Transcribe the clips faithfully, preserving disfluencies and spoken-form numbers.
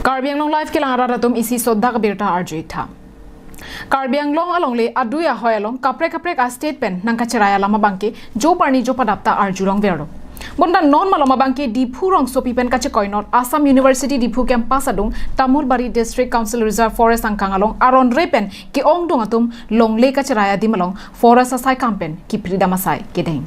Karbi Anglong Live kelang arat atum isi sodak abirta arju-ik tha. Karbi Anglong alongle adui ahoi along kaprek kaprek a-state pen nangkacherai alam abangke jo parni jo padap ta arjulong verlo. Bonta non malom abangke Diphu rongsopi pen kachekoi North Assam University Diphu campus adung Tamulbari District Council Reserve Forest angkang along aron re pen ke-ongdung atum longle kacherai adim along forest asai kam pen kiphri dam asai kedeng.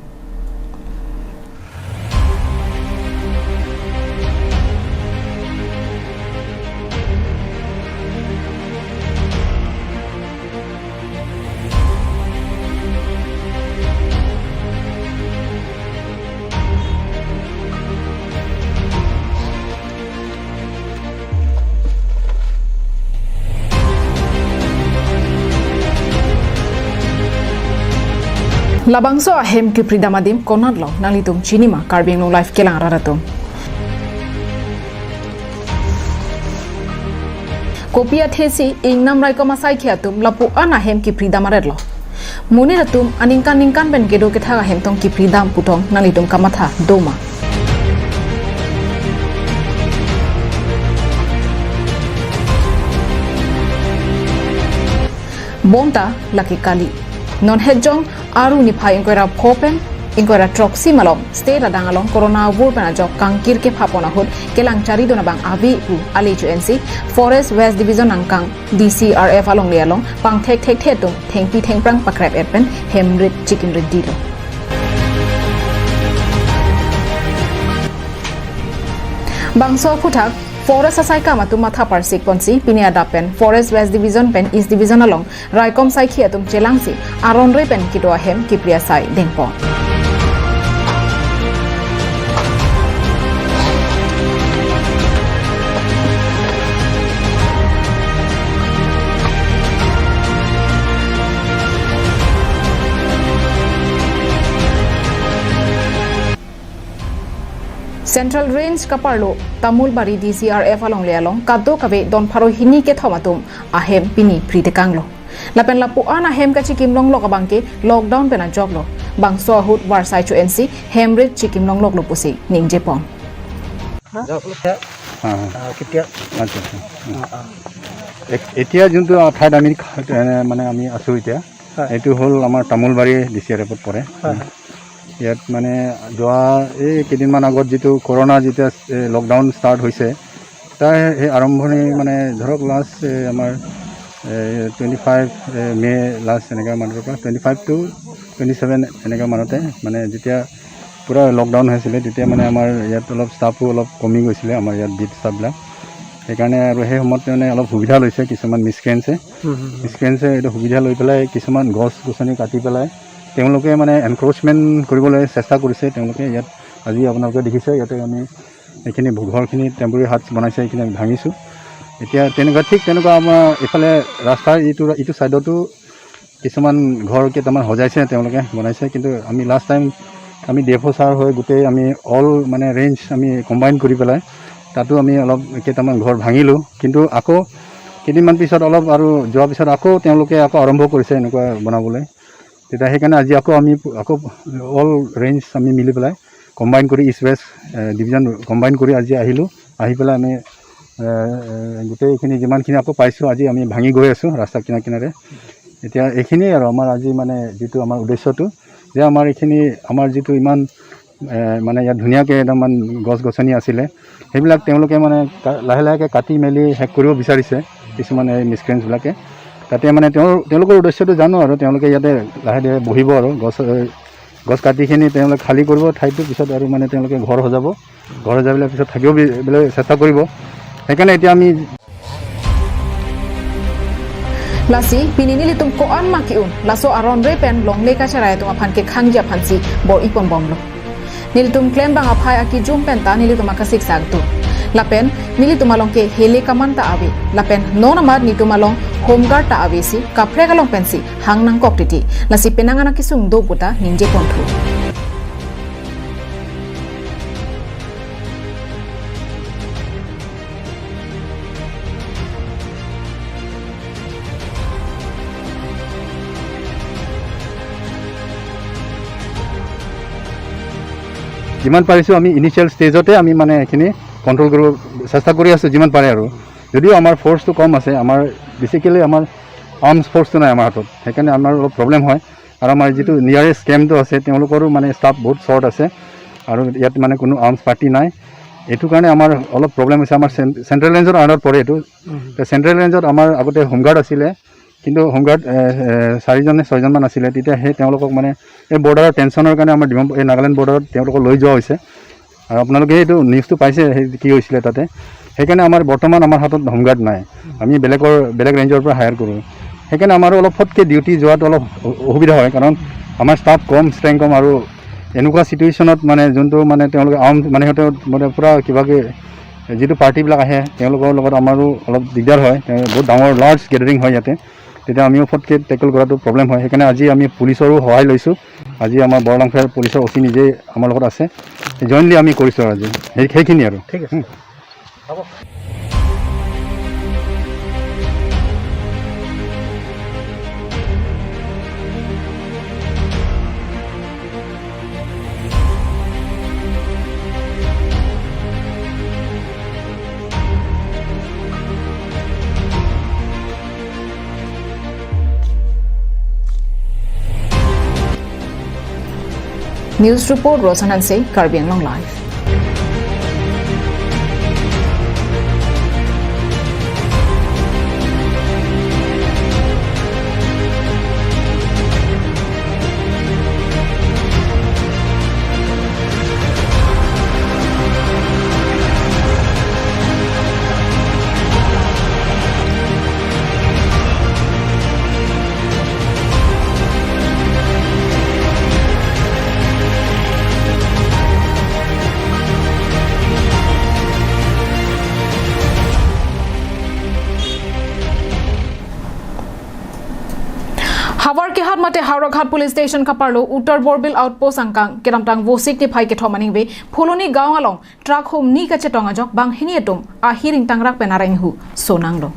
Labangso ahem kiphri dam adim konatlo nanglitum chinima Karbi Anglong Live kelang arat atum. Kopi athesi ingnam raikom asaikhi atum lapu-an ahem kiphri dam aretlo. Monit atum aningkan ningkan pen kedo kethak ahem tong kiphri dam pu tong nanglitum kamatha doma. Bonta lake kali. Non hetjong Aru niphai ingkoi ra pho pen ingkoi ra throksi malom state adang along corona avur pen ajok kangkir kepha pon ahut kelang charidun abang ave pu ale chu ensi Forest West Division angkang D C R F alongle along pangthek thekthe atum thengpi thengphrang pakrep-et pen hemrit chikim rit dilo. Bangso aphuthak Forest asai kam atum matha parsik ponsi pini adap pen Forest West Division pen East Division along raikom saikhi atum chelangsi aron re pen kedo ahem kiphri asai dengpon. Central Range kaparlo Tamulbari D C R F alongle along kadokave don pharo hini kethom atum ahem pini phri tekanglo. Lapen lapu-an ahem kachikim longlok abangke lockdown pen ajoklo. Bangso ahut varsai chu ensi hemrit chikim longloklo pusi ningjepon. হা? হা, হা। আহ, কেতিয়া? আচ্ছা, আচ্ছা। হুম। আহ, আহ। এ-, এতিয়া যোনটো ঠাইত আমি খা-, এ, মানে আমি আছো এতিয়া, হয়। এইটো হ'ল আমাৰ তামোলবাৰী ডি চি আৰ এফত পৰে। হয়, হয়। ইয়াত মানে যোৱা এই কেইদিনমান আগত যিটো কৰোণা যেতিয়া, এ, লকডাউন ষ্টাৰ্ট হৈছে, তাৰ সেই আৰম্ভণি মানে ধৰক লাষ্ট, এ, আমাৰ, এ, টুৱেণ্টি ফাইভ, এ, মে লাষ্ট এনেকুৱা মানৰ পৰা twenty five to twenty seven এনেকুৱা মানতে মানে যেতিয়া পূৰা লকডাউন হৈছিলে, তেতিয়া মানে আমাৰ ইয়াত অলপ ষ্টাফো অলপ কমি গৈছিলে, আমাৰ ইয়াত বিট ষ্টাফবিলাক। সেইকাৰণে আৰু সেই সময়ত মানে অলপ সুবিধা লৈছে কিছুমান মিছক্ৰেঞ্চে। হুম, হুম, হুম। মিছক্ৰেঞ্চে এইটো সুবিধা লৈ পেলাই কিছুমান গছ গছনি কাটি পেলাই তেওঁলোকে মানে এনক্ৰ'চমেণ্ট কৰিবলৈ চেষ্টা কৰিছে। তেওঁলোকে ইয়াত আজি আপোনালোকে দেখিছে, ইয়াতে আমি এইখিনি ঘৰখিনি টেম্পৰেৰী হাটছ বনাইছে, এইখিনি আমি ভাঙিছোঁ। এতিয়া তেনেকুৱা, ঠিক তেনেকুৱা আমাৰ এইফালে ৰাস্তাৰ ইটো, ইটো ছাইডতো কিছুমান ঘৰ কেইটামান সজাইছে, তেওঁলোকে বনাইছে, কিন্তু আমি লাষ্ট টাইম আমি ডি এফ অ' ছাৰ হৈ গোটেই আমি অল মানে ৰেঞ্জ আমি কম্বাইন কৰি পেলাই তাতো আমি অলপ কেইটামান ঘৰ ভাঙিলোঁ। কিন্তু আকৌ কেইদিনমান পিছত অলপ আৰু যোৱাৰ পিছত আকৌ তেওঁলোকে আকৌ আৰম্ভ কৰিছে এনেকুৱা বনাবলৈ। তেতিয়া সেইকাৰণে আজি আকৌ আমি আকৌ অল ৰেঞ্জ আমি মিলি পেলাই কম্বাইন কৰি ইষ্ট ৱেষ্ট, এ, ডিভিজন কম্বাইন কৰি আজি আহিলোঁ। আহি পেলাই আমি, এ, এ, গোটেইখিনি যিমানখিনি আকৌ পাইছোঁ আজি আমি ভাঙি গৈ আছোঁ ৰাস্তা কিনাৰে কিনাৰে। এতিয়া এইখিনিয়ে আৰু আমাৰ আজি মানে যিটো আমাৰ উদ্দেশ্যটো যে আমাৰ এইখিনি আমাৰ যিটো ইমান, এ, মানে ইয়াত ধুনীয়াকৈ একদম মান গছ গছনি আছিলে, সেইবিলাক তেওঁলোকে মানে কা-, লাহে লাহেকৈ কাটি মেলি শেষ কৰিব বিচাৰিছে কিছুমান এই মিছক্ৰেঞ্চবিলাকে। তাতে মানে তেওঁৰ, তেওঁলোকৰ উদ্দেশ্যটো জানো আৰু তেওঁলোকে ইয়াতে লাহে ধীৰে বহিব আৰু গছ, এ, গছ কাটিখিনি তেওঁলোকে খালী কৰিব ঠাইটো, পিছত আৰু মানে তেওঁলোকে ঘৰ সজাব, ঘৰ সজাই পেলাই পিছত থাকিব বি-, বলৈ চেষ্টা কৰিব। সেইকাৰণে এতিয়া আমি Lasi, pini nelitum ko-an ma ke-un, laso aron re pen longle kacherai atum aphan kekhangji aphansi bor-i ponbomlo. Nelitum klembang aphai akijum penta nelitum akasik sagtu. Lapen, nelitum along ke hele kaman ta ave. Lapen, non amat nelitum along home guard ta ave si, kaprek along pensi, hang nangkok titi. Lasi penang anak kisung do puta ningje ponthu. যিমান পাৰিছোঁ আমি ইনিচিয়েল ষ্টেজতে আমি মানে এইখিনি কণ্ট্ৰল কৰিব চেষ্টা কৰি আছোঁ যিমান পাৰে আৰু। যদিও আমাৰ ফ'ৰ্চটো কম আছে, আমাৰ বেচিকেলি আমাৰ আৰ্মছ ফ'ৰ্চটো নাই আমাৰ হাতত, সেইকাৰণে আমাৰ অলপ প্ৰব্লেম হয়। আৰু আমাৰ যিটো নিয়াৰেষ্ট কেম্পটো আছে, তেওঁলোকৰো মানে ষ্টাফ বহুত শ্বৰ্ট আছে আৰু ইয়াত মানে কোনো আৰ্মছ পাৰ্টি নাই। এইটো কাৰণে আমাৰ অলপ প্ৰব্লেম হৈছে। আমাৰ চেন-, চেণ্ট্ৰেল ৰেঞ্জৰ আণ্ডাৰত পৰে এইটো। উম। তো চেণ্ট্ৰেল ৰেঞ্জত আমাৰ আগতে হোমগাৰ্ড আছিলে, কিন্তু হোমগাৰ্ড, এ, এ, চাৰিজন নে ছয়জনমান আছিলে। তেতিয়া সেই তেওঁলোকক মানে এই বৰ্ডাৰৰ টেনচনৰ কাৰণে আমাৰ ডিমা-, এই নাগালেণ্ড বৰ্ডাৰত তেওঁলোকক লৈ যোৱা হৈছে। আৰু আপোনালোকে এইটো নিউজটো পাইছে, সেই কি হৈছিলে তাতে। সেইকাৰণে আমাৰ বৰ্তমান আমাৰ হাতত হোমগাৰ্ড নাই। আমি বেলেগৰ, বেলেগ ৰেঞ্জৰ পৰা হায়াৰ কৰোঁ। সেইকাৰণে আমাৰো অলপ ফটকে ডিউটি যোৱাত অলপ অ-, অসুবিধা হয়, কাৰণ আমাৰ ষ্টাফ কম, ষ্ট্ৰেংথ কম, আৰু এনেকুৱা চিটুৱেশ্যনত মানে যোনটো মানে তেওঁলোকে আৰ্ম মানে সিহঁতে মানে পূৰা কিবাকে যিটো পাৰ্টিবিলাক আহে, তেওঁলোকৰ লগত আমাৰো অলপ দিগদাৰ হয়। তেওঁ বহুত ডাঙৰ লাৰ্জ গেডাৰিং হয় ইয়াতে, তেতিয়া আমিও ফটকে টেকল কৰাটো প্ৰব্লেম হয়। সেইকাৰণে আজি আমি পুলিচৰো সহায় লৈছোঁ। আজি আমাৰ বৰলাংফেৰ পুলিচৰ অ চি নিজেই আমাৰ লগত আছে, জইণ্টলি আমি কৰিছোঁ আৰু আজি। সেই, সেইখিনি আৰু। ঠিক আছে। হুম। হ'ব। News report, Roshan Hanse, Karbi Anglong Live. Havar kehat mate Howraghat Police Station kaparlo Uttar Borbil Outpost angkang kedamtang Vosik niphai kethom aningve Phuloni gaon along truck humni kachetong ajok banghini atum ahiring tangrak pen areng ahu sonanglo.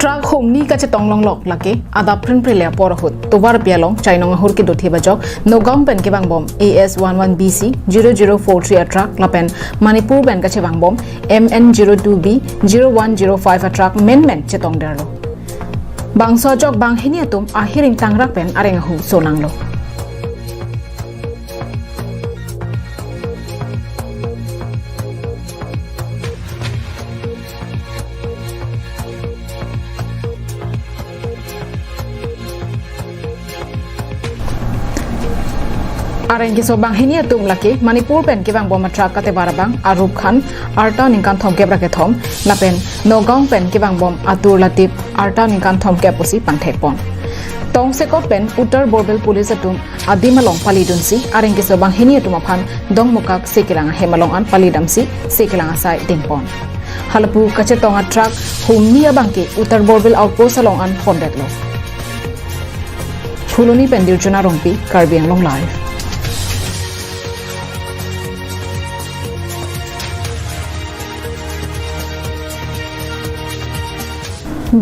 Truck humni kachetong longlok lake adap prinpri le apor ahut tovar pialong chainong ahur kedo thip ajok Nagaon pen kevangbom A S one one B C zero zero four three a truck lapen Manipur pen kachevangbom M N zero two B zero one zero five a truck menmen chetong derlo. Bangso ajok banghini atum ahiring tangrak pen areng ahu sonanglo. Areng keso banghini atum lake Manipur pen kevangbom a truck katebar abang Arup Khan, arta ningkan thomkep ra kethom, lapen Nagaon pen kevangbom Atur Latip, arta ningkan thomkep pusi pangthekpon. Tongsekot pen Uttar Borbil Police atum adim along palidunsi areng keso banghini atum aphan Dongmukak Sekelang ahem along an palidamsi Sekelang asai dengpon. Halapu kachetong a truck humni abangke Uttar Borbil Outpost along an pondetlo. Phuloni pen Dirjona Rongpi, Karbi Anglong Live.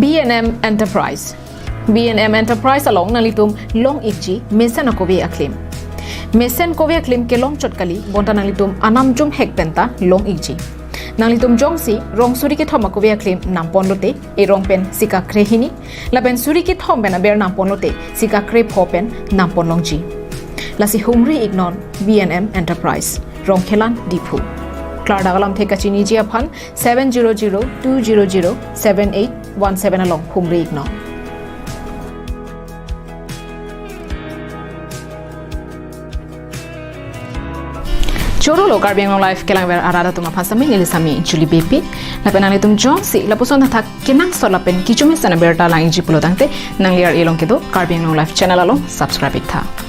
B and M Enterprise. B and M Enterprise along nanglitum long-ikji mesen akove aklem. Mesen kove aklem kelong chot kali, bonta nanglitum anam jumhek penta long-ikji. Nanglitum jongsi rong suri kethom akove aklem nampon lote, erong pen sikakre hini, lapen suri kethom pen aber nampon lote, sikakre pho pen nampon longji. Lasi humri-iknon B and M Enterprise, Rongkhelan, Diphu. Klardak alamthe kachiniji aphan seven zero zero two zero zero seven eight one seven along humri-iknon. Choro lo Karbi Anglong Live kelangver arat atum aphan sami neli sami Julie Beypi. Lapen nanglitum jongsi lapuson athak kenangsot lapen kechomesen abirta lang-ikji pulotangte nangli ar-e along kedo Karbi Anglong Live channel along subscribe-iktha.